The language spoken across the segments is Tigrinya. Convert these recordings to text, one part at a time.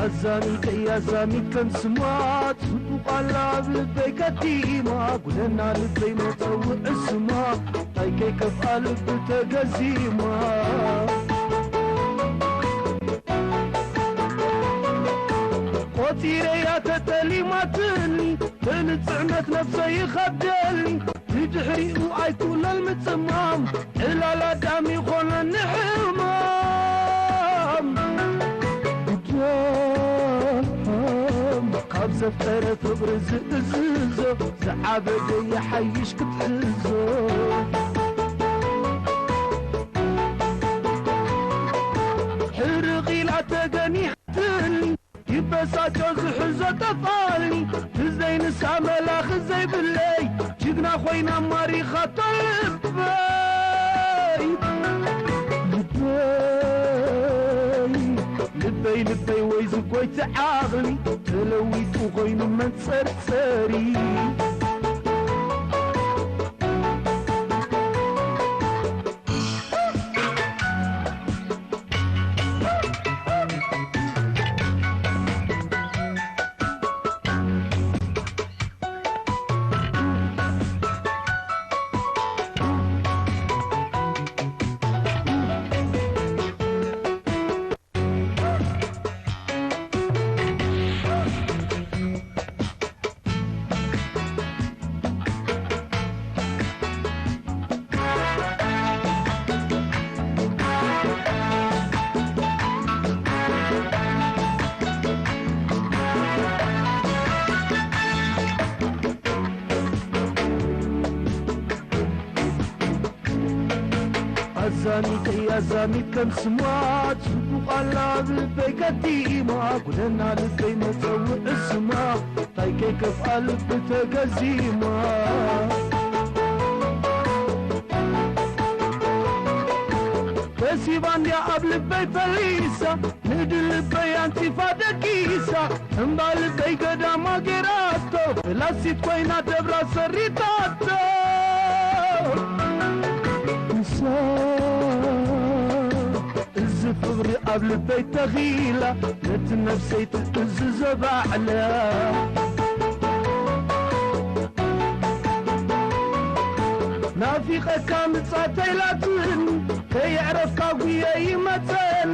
ኣዛሚተይ ኣዛሚት ከም ስማ፣ ጽቡቕ ኣላ ኣብ ልበይ ከቲማ፣ ጉደና ልበይ መጸውዒ ስማ፣ እንታይ ከይከፍኣ ልቢ ተገዚማ። ቆጺረያ ተጠሊማትኒ፣ ብንጽዕነት ነብሰይ ይኸብደኒ፣ ብድሕሪኡ ኣይትውለል ምጽማም፣ ዕላል ኣዳም ይኾነኒ ሕማም። ግዳም ካብ ዘፍቀረ ፍቕሪ ዝእዝዞ፣ ዝዓበደ ይሓይሽ ክትሕዞ። ሕርቕ ኢላ ተገኒሓትኒ፣ ይበሳጮ ዝሕዞ ጠፋኒ፣ ብዘይ ንሳ መላኺ ዘይብለይ፣ ጅግና ኮይና ማሪኻቶ ልበይ። ልበይ፣ ልበይ፣ ልበይ ወይ ዝጎይቲ ዓቕሊ፣ ተለዊጡ ኮይኑ መንጸርጸሪ። ኣዛሚተይ ኣዛሚት ከም ስማ፣ ጽቡቕ ኣላ ኣብ ልበይ ከቲማ፣ ጉደና ልበይ መጸውዒ ስማ፣ እንታይ ከይከፍኣ ልቢ ተገዚማ። ከሲባ እንድያ ኣብ ልበይ ፈሊሳ፣ ንድል ልበይ ኣንጺፋ ደቂሳ፣ እምባ ልበይ ገዳማ ጌራቶ፣ ፍላሲት ኮይና ደብራ ሰሪታቶ። ንሳ እዚ ፍቕሪ ኣብ ልበይ ተኺላ፣ ነቲ ነፍሰይ ትእዝዞ ባዕላ። ናፊቐካ ምጻተይ ላትን፣ ከየዕረፍካ ጉየ ይመጸን፣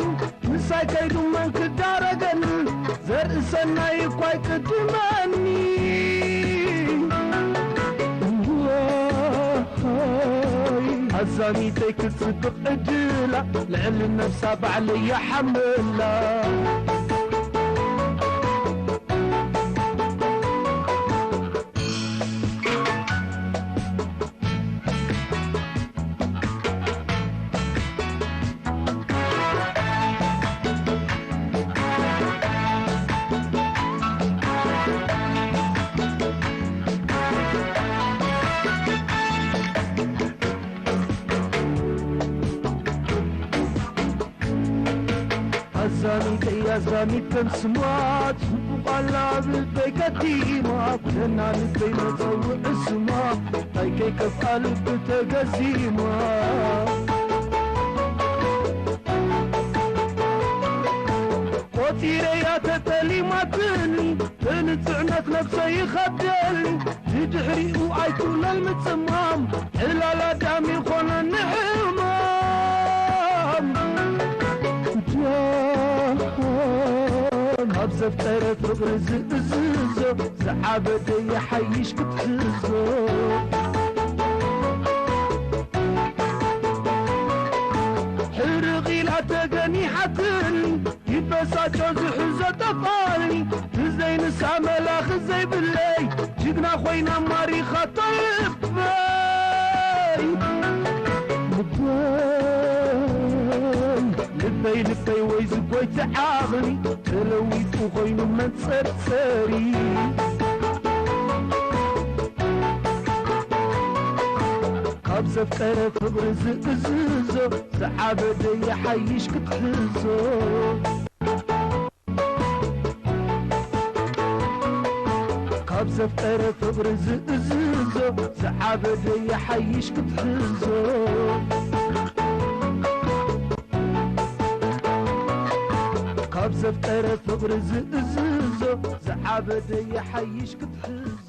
ምሳይ ከይዱ መን ክዳረገኒ፣ ዘርኢ ሰናይ እኳ ይቅድመኒ። ዋይ፣ ኣዛሚተይ ክትጽብቕ ዕድላ፣ ልዕሊ ነፍሳ ባዕለይ ይሓምላ። ኣዛሚተይ ኣዛሚት ከም ስማ፣ ጽቡቕ ኣላ ኣብ ልበይ ከቲማ፣ ጉደና ልበይ መጸውዒ ስማ፣ እንታይ ከይከፍኣ ልቢ ተገዚማ። ቆጺረያ ተጠሊማትኒ፣ ብንጽዕነት ነብሰይ ይኸብደኒ፣ ብድሕሪኡ ኣይትውለል ምጽማም፣ ዕላል ኣዳም ይኾነኒ ሕማም። ዳም ካብ ዘፍቀረ ፍቕሪ ዝእዝዞ፣ ዝዓበደ ይሓይሽ ክትሕዞ። ሕርቕ ኢላ ተገኒሓትኒ፣ ይበሳጮ ዝሕዞ ጠፋኒ፣ ብዘይ ንሳ መላኺ ዘይብለይ፣ ጅግና ኮይና ማሪኻቶ ልበይ። ልበይ፣ ልበይ፣ ልበይ ወይ ዝጎይቲ ዓቕሊ፣ ተለዊጡ ኮይኑ መንጸርጸሪ። ካብ ዘፍቀረ ፍቕሪ ዝእዝዞ፣ ዝዓበደ ይሓይሽ ክትሕዞ። ካብ ዘፍቀረ ፍቕሪ ዝእዝዞ፣ ዝዓበደ ይሓይሽ ክትሕዞ። ዘፍቀረ ፍቕሪ ዝእዝዞ ዝዓበደ ይሓይሽ ክትሕዞ።